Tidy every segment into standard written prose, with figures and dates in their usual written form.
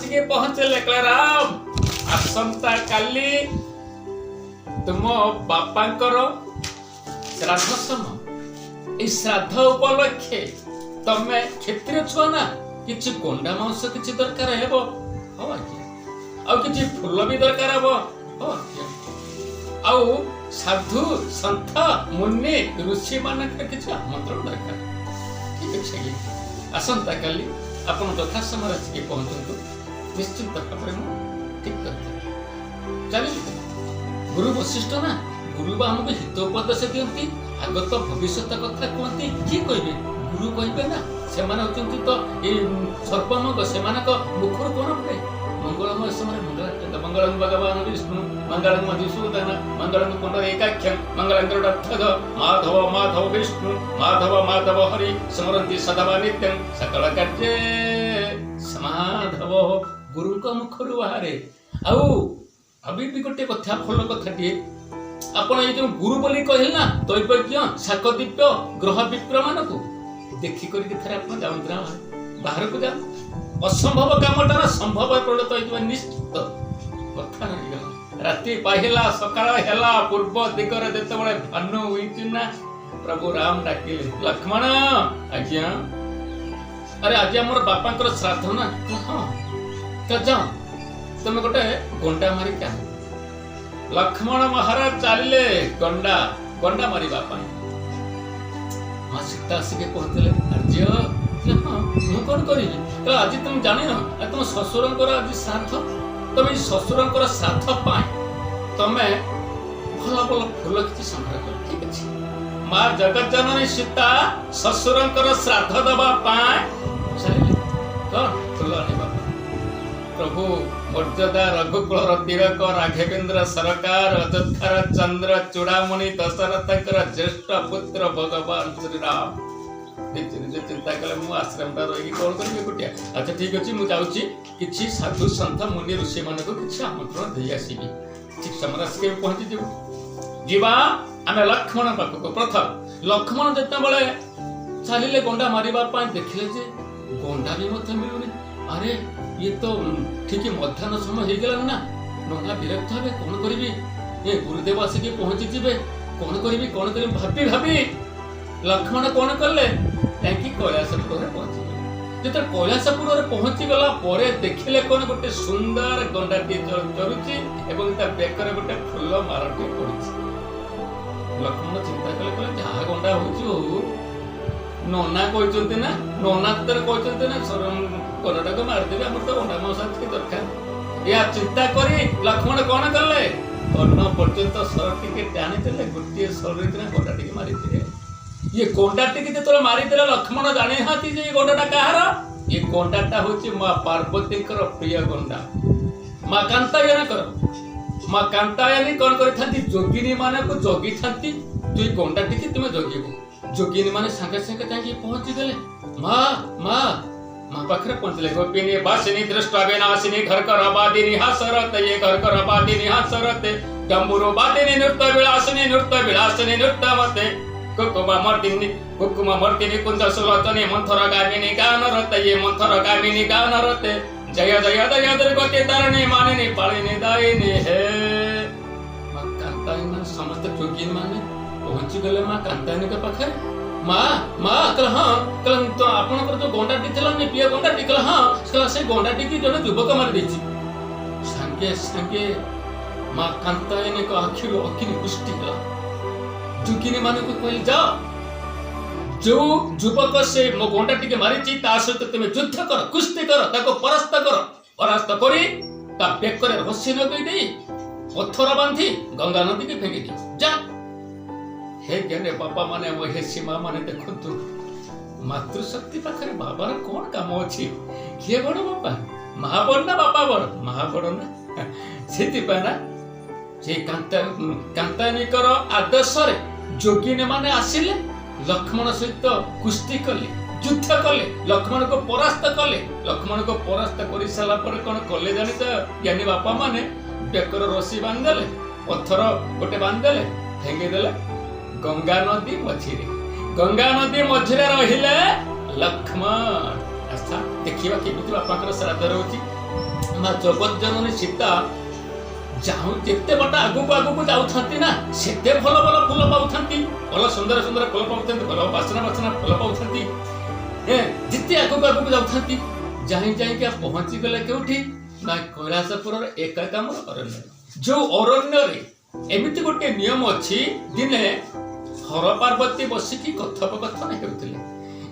ଆସିକି ପହଞ୍ଚିଲେ। କହିଲେ, ରାମ, ଆସନ୍ତା କାଲି ତୁମ ବାପାଙ୍କର ଶ୍ରାଦ୍ଧ ସମୟ। ଏଇ ଶ୍ରାଦ୍ଧ ଉପଲକ୍ଷେ ତମେ କ୍ଷତ୍ରିୟ ଛୁଆ ନା, କିଛି ଗଣ୍ଡା ମାଂସ କିଛି ଦରକାର ହେବ। ହଁ ଆଜ୍ଞା। ଆଉ କିଛି ଫୁଲ ବି ଦରକାର ହବ। ହଁ ଆଜ୍ଞା। ଆଉ ସାଧୁ ସନ୍ଥ ମୁନି ଋଷି ମାନଙ୍କର କିଛି ଆମନ୍ତ୍ରଣ ଦରକାର। ଠିକ ଅଛି ଆଜ୍ଞା, ଆସନ୍ତା କାଲି ଆପଣ ଯଥା ସମୟରେ ଆସିକି ପହଞ୍ଚନ୍ତୁ, ନିଶ୍ଚିନ୍ତ ଭାବରେ ମୁଁ ଠିକ କରିଦେବି। ଚାଲିଲି। ଗୁରୁ ବଶିଷ୍ଠ ନା, ଗୁରୁ ବା ଆମକୁ ହିତ ଉପଦେଶ ଦିଅନ୍ତି, ଆଗତ ଭବିଷ୍ୟତ କଥା କୁହନ୍ତି। କିଏ କହିବେ? ଗୁରୁ କହିବେ ନା। ସେମାନେ ହଉଛନ୍ତି ତ ଏଇ ସର୍ପମଙ୍ଗ, ସେମାନଙ୍କ ମୁଖରୁ କଣ ହୁଏ? ମଙ୍ଗଳମୟ ସମୟରେ ମଙ୍ଗଳ। ମଙ୍ଗଳଂ ଭଗବାନ ବିଷ୍ଣୁ ମଙ୍ଗଳଂ ମଧୁସୂଦନ ମଙ୍ଗଳଂ ପୁଣ୍ଡରୀକାକ୍ଷଂ ମଙ୍ଗଳଂ ଗରୁଡ଼ଧ୍ୱଜ ମାଧବ ମାଧବ ବିଷ୍ଣୁ ମାଧବ ମାଧବ ହରି ସ୍ମରନ୍ତି ସଦା ନିତ୍ୟଂ ସକଳ କାର୍ଯ୍ୟେ ସମାଧବ। ଗୁରୁଙ୍କ ମୁଖରୁ ବାହାରେ। ଆଉ ଆଉ ବି ଗୋଟେ କଥା, ଭଲ କଥାଟିଏ। ଆପଣ ଏଇ ଯୋଉ ଗୁରୁ ବୋଲି କହିଲେ ନା, ଦୈବଜ୍ଞ, ଶାକଦିବ୍ୟ, ଗ୍ରହ ବିପ୍ର ମାନଙ୍କୁ ଦେଖି କରିକି ଥରେ ଆପଣ ଯାଆନ୍ତୁ ନା, ବାହାରକୁ ଯାଆନ୍ତୁ। ଅସମ୍ଭବ କାମଟା ନା ସମ୍ଭବ ପରିଣତ ହେଇଯିବ ନିଶ୍ଚିତ। କଥା ରହିଗଲା। ରାତି ପାହିଲା, ସକାଳ ହେଲା। ପୂର୍ବ ଦିଗରେ ଯେତେବେଳେ ଭାନୁ ଉଇଁଛି ନା, ପ୍ରଭୁ ରାମ ଡାକିଲେ, ଲକ୍ଷ୍ମଣ। ଆଜ୍ଞା। ଆରେ, ଆଜି ଆମର ବାପାଙ୍କର ଶ୍ରାଦ୍ଧ ନା? ହଁ। ତ ଯାଅ, ତମେ ଗୋଟେ ଗଣ୍ଡା ମାରିକି ଆଣ। ଲକ୍ଷ୍ମଣ ମହାରାଜ ଚାଲିଲେ ଗଣ୍ଡା ମାରିବା ପାଇଁ। ମା ସୀତା ଆସିକି ପହଞ୍ଚିଲେ। ଆର୍ଯ୍ୟ, ହଁ, ମୁଁ କଣ କରିବି? କହିଲେ, ଆଜି ତମେ ଜାଣିନ, ଆଜି ତମ ଶ୍ୱଶୁରଙ୍କର ଆଜି ଶ୍ରାଦ୍ଧ। ତମେ ଏଇ ଶ୍ୱଶୁରଙ୍କର ଶ୍ରାଦ୍ଧ ପାଇଁ ତମେ ଭଲ ଭଲ ଫୁଲ କିଛି ସଂଗ୍ରହ କର। ଠିକ ଅଛି। ମା ଜଗତ ଜନନୀ ସୀତା ଶ୍ୱଶୁରଙ୍କର ଶ୍ରାଦ୍ଧ ଦବା ପାଇଁ ଚାଲିଲେ କଣ ଫୁଲ ଆଣିବା ପାଇଁ। ପ୍ରଭୁ ମର୍ଯ୍ୟାଦା ରଘୁକୁଳର ତିଳକ ରାଘବେନ୍ଦ୍ର ସରକାର, ଅଯୋଧ୍ୟାର ଚନ୍ଦ୍ର ଚୂଡ଼ାମଣି, ଦଶରଥଙ୍କର ଜ୍ୟେଷ୍ଠ ପୁତ୍ର ଭଗବାନ ଶ୍ରୀରାମ ନିଜେ ନିଜେ ଚିନ୍ତା କଲେ, ମୁଁ ଆଶ୍ରମଟା ରହିକି କଣ କରିବି ଏକୁଟିଆ? ଆଚ୍ଛା, ଠିକ ଅଛି, ମୁଁ ଯାଉଛି, କିଛି ସାଧୁ ସନ୍ଥ ମୁନି ଋଷି ମାନଙ୍କୁ କିଛି ଆମନ୍ତ୍ରଣ ଦେଇ ଆସିବି। ଠିକ ସମୟରେ ଆସିକି ପହଞ୍ଚିଯିବୁ। ଯିବା ଆମେ ଲକ୍ଷ୍ମଣ ପାଖକୁ। ପ୍ରଥମ ଲକ୍ଷ୍ମଣ ଯେତେବେଳେ ଚାଲିଲେ ଗଣ୍ଡା ମାରିବା ପାଇଁ, ଦେଖିଲେ ଯେ ଗଣ୍ଡା ବି ମଧ୍ୟ ମିଳୁନି। ଆରେ, ଇଏ ତ ଠିକ ମଧ୍ୟାହ୍ନ ସମୟ ହେଇଗଲାଣି ନା, ନନା ବିରକ୍ତ ହେବେ। କଣ କରିବି? ଏ ଗୁରୁଦେବ ଆସିକି ପହଞ୍ଚିଯିବେ। କଣ କରିବି, କଣ କରିବି ଭାବି ଭାବି ଲକ୍ଷ୍ମଣ କଣ କଲେ? ଯାଇକି କୈଳାସପୁରରେ ପହଞ୍ଚିଗଲେ। ଯେତେବେଳେ କୈଳାସପୁରରେ ପହଞ୍ଚିଗଲା ପରେ ଦେଖିଲେ କଣ? ଗୋଟେ ସୁନ୍ଦର ଗଣ୍ଡାଟିଏ ଚରୁଛି ଏବଂ ତା ବେକରେ ଗୋଟେ ଫୁଲ ମାଳଟିଏ ପଡିଛି। ଲକ୍ଷ୍ମଣ ଚିନ୍ତା କଲେ, କହିଲେ, ଯାହା ଗଣ୍ଡା ହଉଛି ହଉ, ନନା କହିଛନ୍ତି ନା, ନନା ଯେତେବେଳେ କହିଛନ୍ତି ନା, ଗଣ୍ଡାଟାକୁ ମାରିଦେବେ, ଆମର ତ ଗଣ୍ଡା ମାଂସ ଟିକେ ଦରକାର। ଏହା ଚିନ୍ତା କରି ଲକ୍ଷ୍ମଣ କଣ କଲେ? କର୍ଣ୍ଣ ପର୍ଯ୍ୟନ୍ତ ସର ଟିକେ ଟାଣିଦେଲେ। ଗୋଟିଏ ସରରେ କିନା ଗଣ୍ଡା ଟିକେ ମାରିଦେଲେ। ଇଏ ଗଣ୍ଡା ଟିକେ ଯେତେବେଳେ ମାରିଦେଲେ, ଲକ୍ଷ୍ମଣ ଜାଣିନାହାନ୍ତି ଯେ ଏ ଗଣ୍ଡାଟା କାହାର। ଏ ଗଣ୍ଡାଟା ହଉଛି ମା ପାର୍ବତୀଙ୍କର ପ୍ରିୟ ଗଣ୍ଡା, ମା କାନ୍ତାୟନଙ୍କର। ମା କାନ୍ତାୟନୀ କଣ କରିଥାନ୍ତି? ଯୋଗିନୀ ମାନଙ୍କୁ ଜଗିଥାନ୍ତି। ତୁଇ ଗଣ୍ଡା ଟିକେ ତୁମେ ଜଗିବ। ଯୋଗିନୀ ମାନେ ସାଙ୍ଗେ ସାଙ୍ଗେ ଯାଇକି ପହଞ୍ଚିଗଲେ ମା ମା ମା ପାଖରେ ପହଞ୍ଚିଲେ। ଗୋପିନୀ ବାସିନୀ ଦୃଷ୍ଟ ବିନାଶିନୀ ଘର କର ବାଦିନୀ ହାସରତେ, ଏ ଘର କର ବାଦିନୀ ହାସରତେ, ଡମ୍ବୁରୁ ବାଦିନୀ ନୃତ୍ୟ ବିଳାସିନୀ, ନୃତ୍ୟ ବିଳାସିନୀ ନୃତ୍ୟ ମତେ, କୁକୁମ ମର୍ଦିନୀ, କୁକୁମ ମର୍ଦିନୀ କୁଞ୍ଜ ସୁଲୋଚନୀ ମନ୍ଥର ଗାମିନୀ ଗାନ ରତେ, ଏ ମନ୍ଥର ଗାମିନୀ ଗାନ ରତେ, ଜୟ ଜୟ ଜୟ ଦୁର୍ଗତି ତାରିଣୀ ମାନିନୀ ପାଳିନୀ ଦାୟିନୀ ହେ। ମା କାନ୍ତାୟନୀ ମାନେ ସମସ୍ତେ ଯୋଗିନୀ ମାନେ ପହଞ୍ଚିଗଲେ ମା କାନ୍ତାୟନୀଙ୍କ ପାଖରେ। ମା, ମା। କହିଲେ, ହଁ। କହିଲେ, ତ ଆପଣଙ୍କର ଯୋଉ ଗଣ୍ଡାଟି ଥିଲା ନି, ପ୍ରିୟ ଗଣ୍ଡାଟି? କହିଲେ, ହଁ। କହିଲା, ସେ ଗଣ୍ଡାଟିକି ଜଣେ ଯୁବକ ମାରି ଦେଇଛି। ସାଙ୍ଗେ ସାଙ୍ଗେ ମା କାନ୍ତାୟନୀଙ୍କ ଆଖିରୁ ଅଗ୍ନି ବୃଷ୍ଟି ହେଲା। ଯୋଗିନୀ ମାନଙ୍କୁ କହିଲେ, ଯାଅ, ଯୋଉ ଯୁବକ ସେ ମୋ ଗଣ୍ଡା ଟିକେ ମାରିଛି, ତା ସହିତ ତୁମେ ଯୁଦ୍ଧ କର, କୁସ୍ତି କର, ତାକୁ ପରାସ୍ତ କର। ପରାସ୍ତ କରି ତା ବେକରେ ରସି ଲଗେଇ ଦେଇ, ପଥର ବାନ୍ଧି ଗଙ୍ଗା ନଦୀକି ଫିଙ୍ଗି ଦିଅ, ଯା। ହେ ଜ୍ଞାନୀ ବାପା ମାନେ, ହେ ସୀମା ମାନେ, ଦେଖନ୍ତୁ, ମାତୃଶକ୍ତି ପାଖରେ ବାବାର କଣ କାମ ଅଛି? କିଏ ବଡ ବାପା? ମା ବଡ ନା ବାପା ବଡ? ମା ବଡ ନା? ସେଥିପାଇଁ ନା ସେ କାନ୍ତାୟନୀଙ୍କର ଆଦେଶରେ ଯୋଗିନୀ ମାନେ ଆସିଲେ, ଲକ୍ଷ୍ମଣ ସହିତ କୁସ୍ତି କଲେ, ଯୁଦ୍ଧ କଲେ, ଲକ୍ଷ୍ମଣକୁ ପରାସ୍ତ କଲେ। ଲକ୍ଷ୍ମଣକୁ ପରାସ୍ତ କରି ସାରିଲା ପରେ କଣ କଲେ ଜାଣିଛ ଜ୍ଞାନୀ ବାପା ମାନେ? ବେକର ରସି ବାନ୍ଧିଦେଲେ, ପଥର ଗୋଟେ ବାନ୍ଧିଦେଲେ, ଫେଙ୍ଗିଦେଲେ ଗଙ୍ଗା ନଦୀ ମଝିରେ। ଗଙ୍ଗା ନଦୀ ମଝିରେ ରହିଲେ ଲକ୍ଷ୍ମଣ। ଆଚ୍ଛା, ଦେଖିବା କେମିତି ବାପାଙ୍କର ଶ୍ରାଦ୍ଧ ରହୁଛି। ମା ଜଗତ ଜନନୀ ସୀତା ଯାଉ ଯେତେ ବାଟ ଆଗକୁ ଆଗକୁ ଯାଉଥାନ୍ତି ନା, ସେତେ ଭଲ ଭଲ ଫୁଲ ପାଉଥାନ୍ତି, ଭଲ ସୁନ୍ଦର ସୁନ୍ଦର ଫୁଲ ପାଉଥାନ୍ତି, ଭଲ ବାସନା ବାସନା ଫୁଲ ପାଉଥାନ୍ତି। ଯେତେ ଆଗକୁ ଆଗକୁ ଯାଉଥାନ୍ତି, ଯାଇ ଯାଇକି ପହଞ୍ଚିଗଲେ କେଉଁଠି ନା କୈଳାସପୁରର ଏକାକାମର ଅରଣ୍ୟ। ଯୋଉ ଅରଣ୍ୟରେ ଏମିତି ଗୋଟିଏ ନିୟମ ଅଛି, ଦିନେ ହର ପାର୍ବତୀ ବସିକି କଥୋପକଥନ ହେଉଥିଲେ।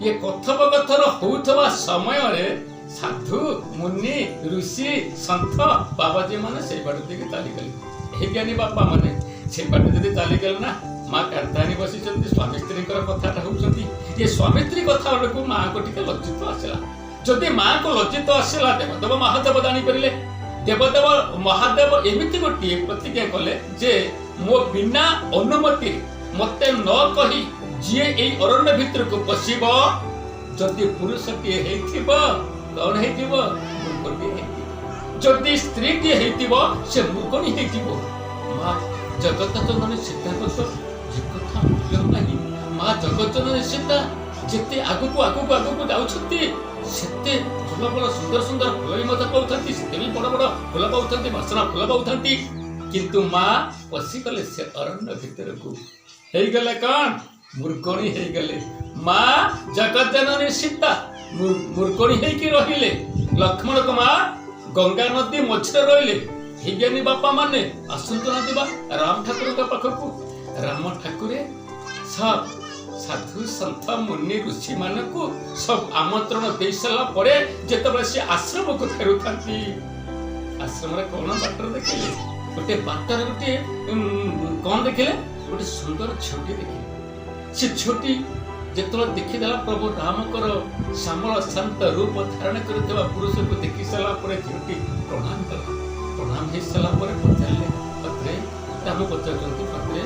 ଇଏ କଥୋପକଥନ ହଉଥିବା ସମୟରେ ସାଧୁ, ମୁନି, ଋଷି, ସନ୍ଥ, ବାବାଜୀ ମାନେ ସେଇ ବାଟ ଦେଇକି ଚାଲିଗଲେ। ଏହି ଜ୍ଞାନୀ ବାପା ମାନେ ସେଇ ବାଟ ଯଦି ଚାଲିଗଲେ ନା, ମା କାର୍ତ୍ତିୟାୟିନୀ ବସିଛନ୍ତି, ସ୍ୱାମୀ ସ୍ତ୍ରୀଙ୍କର କଥାଟା ହଉଛନ୍ତି। ଇଏ ସ୍ୱାମୀ ସ୍ତ୍ରୀ କଥା ବେଳକୁ ମାଆଙ୍କୁ ଟିକେ ଲଜ୍ଜିତ ଆସିଲା। ଯଦି ମାଆଙ୍କୁ ଲଜ୍ଜିତ ଆସିଲା, ଦେବଦେବ ମହାଦେବ ଜାଣିପାରିଲେ। ଦେବଦେବ ମହାଦେବ ଏମିତି ଗୋଟିଏ ପ୍ରତିଜ୍ଞା କଲେ ଯେ ମୋ ବିନା ଅନୁମତିରେ, ମତେ ନ କହି ଯିଏ ଏଇ ଅରଣ୍ୟ ଭିତରକୁ ପଶିବ, ଯଦି ପୁରୁଷଟିଏ ହେଇଥିବ କଣ ହେଇଥିବ? ମୃଗଟିଏ ହେଇଥିବ। ଯଦି ସ୍ତ୍ରୀଟିଏ ହେଇଥିବ ସେ ମୃଗଣୀ ହେଇଯିବ। ମା ଜଗତ ଜନନୀ ସୀତାଙ୍କ ତ ଯେ କଥା ମୂଲ୍ୟ ନାହିଁ। ମା ଜଗତ ଜନନୀ ସୀତା ଯେତେ ଆଗକୁ ଆଗକୁ ଆଗକୁ ଯାଉଛନ୍ତି, ସେତେ ଭଲ ଭଲ ସୁନ୍ଦର ସୁନ୍ଦର ଫୁଲ ବି ମଧ୍ୟ ପାଉଥାନ୍ତି, ସେତେ ବି ବଡ ବଡ ଫୁଲ ପାଉଥାନ୍ତି, ବାସନା ଫୁଲ ପାଉଥାନ୍ତି। କିନ୍ତୁ ମା ପଶିଗଲେ ସେ ଅରଣ୍ୟ ଭିତରକୁ, ହେଇଗଲେ କଣ? ମୃଗଣୀ ହେଇଗଲେ। ମା ଜଗତ ଜନନୀ ସୀତା ମୃଗଣୀ ହେଇକି ରହିଲେ। ଲକ୍ଷ୍ମଣକୁ ମା ଗଙ୍ଗା ନଦୀ ମଝିରେ ରହିଲେ। ହେଇଜ୍ଞାନୀ ବାପା ମାନେ ଆସନ୍ତୁ ନା ଯିବା ରାମ ଠାକୁରଙ୍କ ପାଖକୁ। ରାମ ଠାକୁରେ ସବ ସାଧୁ, ସନ୍ଥ, ମୁନି, ଋଷି ମାନଙ୍କୁ ସବୁ ଆମନ୍ତ୍ରଣ ଦେଇ ସାରିଲା ପରେ ଯେତେବେଳେ ସେ ଆଶ୍ରମକୁ ଫେରୁଥାନ୍ତି, ଆଶ୍ରମରେ କଣ ବାଟରେ ଦେଖିଲେ? ଗୋଟେ ବାଟରେ ଗୋଟିଏ କଣ ଦେଖିଲେ? ଗୋଟେ ସୁନ୍ଦର ଝିଅଟି ଦେଖିଲେ। ସେ ଝିଅଟି ଯେତେବେଳେ ଦେଖିଦେଲା, ପ୍ରଭୁ ରାମଙ୍କର ଶ୍ୟାମଳ ଶାନ୍ତ ରୂପ ଧାରଣ କରିଥିବା ପୁରୁଷକୁ ଦେଖି ସାରିଲା ପରେ ଝିଅଟି ପ୍ରଣାମ କଲା। ପ୍ରଣାମ ହେଇ ସାରିଲା ପରେ ପଚାରିଲେ, ଭଦ୍ରେ, ରାମ ପଚାରୁଛନ୍ତି, ଭଦ୍ରେ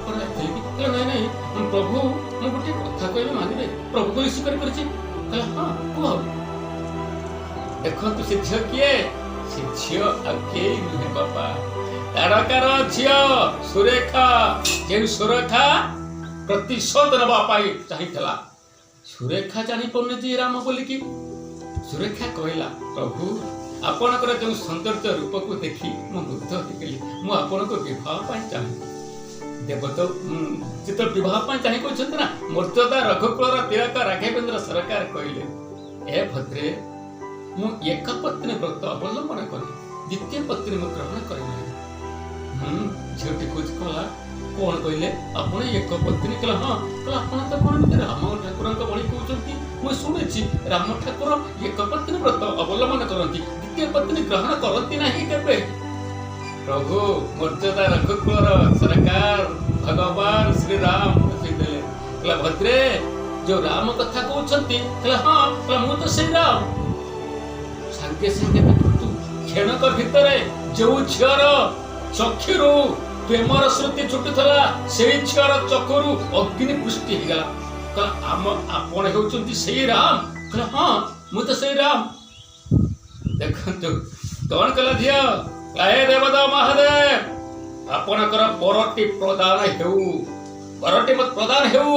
କଣ ଆସିଥିଲେ କି? କହିଲା, ନାଇଁ ନାଇଁ ପ୍ରଭୁ, ମୁଁ ଗୋଟିଏ କଥା କହିବି, ମାନିବେ? ପ୍ରଭୁ ବୋଲି ସ୍ୱୀକାର କରିଛି। କହିଲା, ହଁ କୁହ। ଦେଖନ୍ତୁ, ସେ ଝିଅ କିଏ? ସେ ଝିଅ ଆଉ କେହି ନୁହେଁ ବାପା, ତାରକାର ଝିଅ ସୁରେଖା। ଯେଉଁ ସୁରେଖା ପ୍ରତିଶୋଧ ନେବା ପାଇଁ ଚାହିଁଥିଲା। ସୁରେଖା ଜାଣିପାରୁନି ଯେ ରାମ ବୋଲିକି। ସୁରେଖା କହିଲା, ପ୍ରଭୁ, ଆପଣଙ୍କର ଯେଉଁ ସୌନ୍ଦର୍ଯ୍ୟ ରୂପକୁ ଦେଖି ମୁଁ ମୁଗ୍ଧ ହେଇଗଲି, ମୁଁ ଆପଣଙ୍କୁ ବିବାହ ପାଇଁ ଚାହେଁ। ଦେବତ ଯେତେବେଳେ ବିବାହ ପାଇଁ ଚାହିଁ କହୁଛନ୍ତି ନା, ମର୍ଯ୍ୟାଦା ରଘୁକୁଳର ତିଳକ ରାଘବେନ୍ଦ୍ର ସରକାର କହିଲେ, ଏ ଭଦ୍ରେ, ମୁଁ ଏକ ପତ୍ନୀ ବ୍ରତ ଅବଲମ୍ବନ କରେ, ଦ୍ୱିତୀୟ ପତ୍ନୀ ମୁଁ ଗ୍ରହଣ କରେ ନାହିଁ। ଝିଅଟି କହୁଛି, କଲା କଣ କହିଲେ ଆପଣ? ଏକ ପତ୍ନୀ? କହିଲା, ହଁ। କହିଲା, ଆପଣ ତ କଣ ଏମିତି ରାମ ଠାକୁରଙ୍କ ଭଳି କହୁଛନ୍ତି? ମୁଁ ଶୁଣିଛି ରାମ ଠାକୁର ଏକ ପତ୍ନୀ ବ୍ରତ ଅବଲମ୍ବନ କରନ୍ତି, ଦ୍ୱିତୀୟ ପତ୍ନୀ ଗ୍ରହଣ କରନ୍ତି ନାହିଁ କେବେ। ପ୍ରଭୁ ମର୍ଯ୍ୟାଦା ରଘୁକୁଳର ସରକାର ଭଗବାନ ଶ୍ରୀରାମ ହସିଦେଲେ। କହିଲା, ଭଦ୍ରେ, ଯୋଉ ରାମ କଥା କହୁଛନ୍ତି? କହିଲା, ହଁ। କହିଲା, ମୁଁ ତ ସେଇ ରାମ। ସାଙ୍ଗେ ସାଙ୍ଗେ ଦେଖନ୍ତୁ, କ୍ଷଣକ ଭିତରେ ଯୋଉ ଝିଅର ଚକ୍ଷୁରୁ ପ୍ରେମର ସ୍ମୃତି ଛୁଟୁଥିଲା, ସେଇ ଝିଅର ଚକ୍ଷୁରୁ ଅଗ୍ନି ବୃଷ୍ଟି ହେଇଗଲା। କହିଲା, ଆମ ଆପଣ ହେଉଛନ୍ତି ସେଇ ରାମ? କହିଲା, ହଁ, ମୁଁ ତ ସେଇ ରାମ। ଦେଖନ୍ତୁ କଣ କଲା ଝିଅ। ହେ ଦେବଦେବ ମହାଦେବ, ଆପଣଙ୍କର ବରଟି ପ୍ରଦାନ ହେଉ, ବରଟି ମତେ ପ୍ରଦାନ ହେଉ।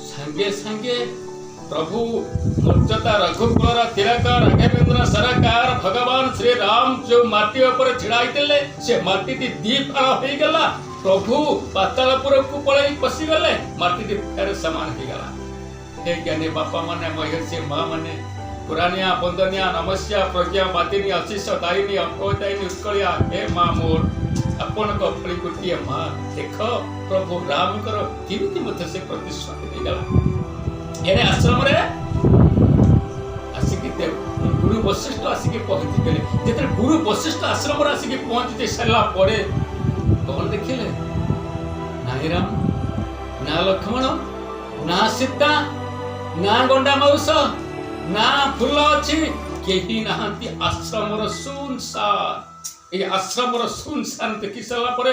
ସାଙ୍ଗେ ସାଙ୍ଗେ ପ୍ରଭୁ ମର୍ଯ୍ୟାଦା ରଘୁକୁଳର ତିଳକ ରାଘବେନ୍ଦ୍ର ସରକାର ଭଗବାନ ଶ୍ରୀରାମ ଯୋଉ ମାଟି ଉପରେ ଛିଡା ହେଇଥିଲେ, ସେ ମାଟିଟି ଦି ଫାଳ ହେଇଗଲା। ପ୍ରଭୁ ପାତାଳପୁରକୁ ପଳେଇ ପଶିଗଲେ, ମାଟିଟି ଫେର ସମାନ ହେଇଗଲା। ହେ ଜ୍ଞାନୀ ବାପା ମାନେ, ମହର୍ଷି ମା ମାନେ, ପୁରାଣିଆ, ବନ୍ଦନିଆ, ନମସ୍ୟା, ପ୍ରଜ୍ଞା ବାଦିନୀ, ଅଶିଷ ଦାୟିନୀ, ଅପଦାୟିନୀ, ଉତ୍କଳିଆ, ହେ ମା ମୋର, ଆପଣଙ୍କ ଭଳି ଗୋଟିଏ ମା। ଦେଖ, ପ୍ରଭୁ ରାମଙ୍କର କେମିତି ମଧ୍ୟ ସେ ପ୍ରତିଶୋଧ ନେଇଗଲା। ଏଣେ ଆଶ୍ରମରେ ଆସିକି ଗୁରୁ ବଶିଷ୍ଠ ଆସିକି ପହଞ୍ଚିଗଲେ। ଯେତେବେଳେ ଗୁରୁ ବଶିଷ୍ଠ ଆଶ୍ରମରେ ଆସିକି ପହଞ୍ଚି ସାରିଲା ପରେ କଣ ଦେଖିଲେ? ନାଇଁ ରାମ, ନା ଲକ୍ଷ୍ମଣ, ନା ସୀତା, ନା ଗଣ୍ଡା ମାଉସ, ନା ଫୁଲ ଅଛି, କେହି ନାହାନ୍ତି। ଆଶ୍ରମର ଶୂନଶାନ। ଏଇ ଆଶ୍ରମର ଶୂନଶାନ ଦେଖି ସାରିଲା ପରେ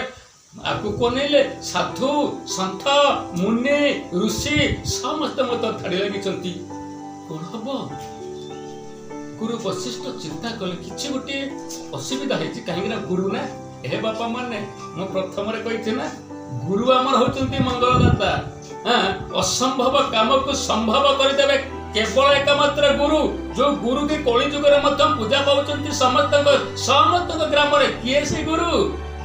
ଆଗକୁ ଅନେଇଲେ, ସାଧୁ, ସନ୍ଥ, ମୁନି, ଋଷି ସମସ୍ତେ ମଧ୍ୟ ଧାଡ଼ି ଲାଗିଛନ୍ତି। କଣ ହବ? ଗୁରୁ ବଶିଷ୍ଠ ଚିନ୍ତା କଲେ, କିଛି ଗୋଟିଏ ଅସୁବିଧା ହେଇଛି। କାହିଁକି ନା ଗୁରୁ ନା, ହେ ବାପା ମାନେ, ମୁଁ ପ୍ରଥମରେ କହିଛି ନା, ଗୁରୁ ଆମର ହଉଛନ୍ତି ମଙ୍ଗଳଦାତା। ହଁ, ଅସମ୍ଭବ କାମକୁ ସମ୍ଭବ କରିଦେବେ। କେବଳ ଏକମାତ୍ର ଗୁରୁ, ଯୋଉ ଗୁରୁ କି କଳି ଯୁଗରେ ମଧ୍ୟ ପୂଜା ପାଉଛନ୍ତି ସମସ୍ତଙ୍କ ସମସ୍ତଙ୍କ ଗ୍ରାମରେ। କିଏ ସେ ଗୁରୁ?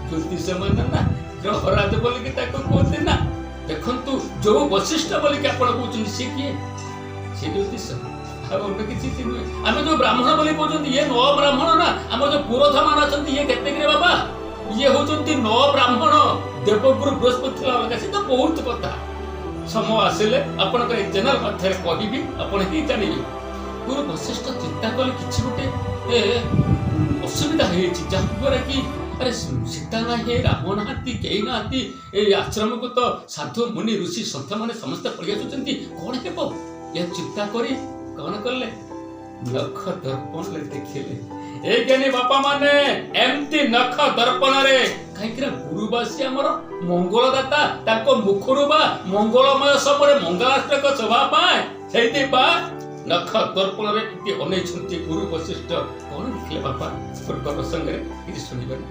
ଜ୍ୟୋତିଷ ମାନେ ନା ଗ୍ରହରାଜ ବୋଲିକି ତାକୁ କୁହନ୍ତି ନା। ଦେଖନ୍ତୁ, ଯୋଉ ବଶିଷ୍ଠ ବୋଲିକି ଆପଣ କହୁଛନ୍ତି, ସେ କିଏ? ସେ ଜ୍ୟୋତିଷ, ଆଉ ଅନ୍ୟ କିଛି ସେ ନୁହେଁ। ଆମେ ଯୋଉ ବ୍ରାହ୍ମଣ ବୋଲି କହୁଛନ୍ତି, ଇଏ ନଅ ବ୍ରାହ୍ମଣ ନା। ଆମର ଯୋଉ ପୁରୋଧା ମାନେ ଅଛନ୍ତି, ଇଏ କେତେ ବାବା? ଇଏ ହଉଛନ୍ତି ନଅ ବ୍ରାହ୍ମଣ। ଦେବଗୁରୁ ବୃହସ୍ପତି ଥିଲା ଅଲଗା। ସେ ତ ବହୁତ କଥା, ସମୟ ଆସିଲେ ଆପଣଙ୍କର ଏଇ ଚ୍ୟାନେଲ ମଧ୍ୟରେ କହିବି, ଆପଣ ହିଁ ଜାଣିବେ। ଗୁରୁ ବଶିଷ୍ଠ ଚିନ୍ତା କଲେ, କିଛି ଗୋଟେ ଅସୁବିଧା ହେଇଛି, ଯାହାଦ୍ୱାରା କି ଆରେ ସୀତା ନାହିଁ, ରାମ ନାହାନ୍ତି, କେହି ନାହାନ୍ତି। ଏଇ ଆଶ୍ରମକୁ ତ ସାଧୁ ମୁନି ଋଷି ସନ୍ଥ ମାନେ ସମସ୍ତେ ପଳେଇ ଆସୁଛନ୍ତି, କଣ ହେବ? ଏହା ଚିନ୍ତା କରି କଣ କଲେ? ନଖ ଦର୍ପଣରେ ଦେଖିଲେ। ଏଇ ଜ୍ଞାନୀ ବାପା ମାନେ, ଏମିତି ନଖ ଦର୍ପଣରେ, କାହିଁକି ନା ଗୁରୁବାସୀ ଆମର ମଙ୍ଗଳଦାତା, ତାଙ୍କ ମୁଖରୁ ବା ମଙ୍ଗଳମୟ ସମୟରେ ମଙ୍ଗଳାଷ୍ଟକ ଶୋଭା ପାଏ। ସେଇଥି ବା ନଖ ଦର୍ପଣରେ ଟିକେ ଅନେଇଛନ୍ତି ଗୁରୁ ବଶିଷ୍ଠ। କଣ ଦେଖିଲେ ବାପା? ପୂର୍ବ ପ୍ରସଙ୍ଗରେ କିଛି ଶୁଣିବେନି।